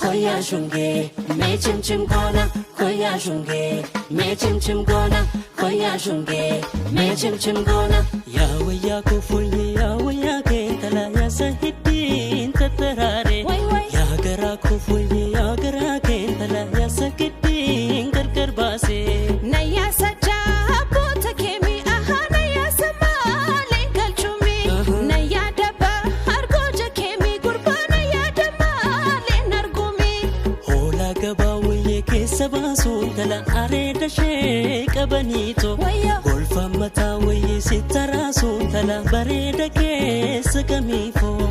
Koyaa shungee mee chimchim goona koyaa shungee mee chimchim goona koyaa shungee mee chimchim goona. Yaa wayyaa koo fooyyee yaa wayyaa keentala yaa sahiddiin tattaraare. Yaa garaa koo fooyyee yaa garaa keentala yaa sahiddiin gargar baasee. Nayyaa sajjaa abboota keemi ahaa nayyaa samaaleen galchuumi nayyaa daba argooja keemi gurbaa nayyaa damaaleen arguumi. Hoolaa gabaa wayyee keessa baasuun tala areeda ishee qabaniito. Golfa mataa wayyee si taraasuun tala bareeda keessa kamiifoo.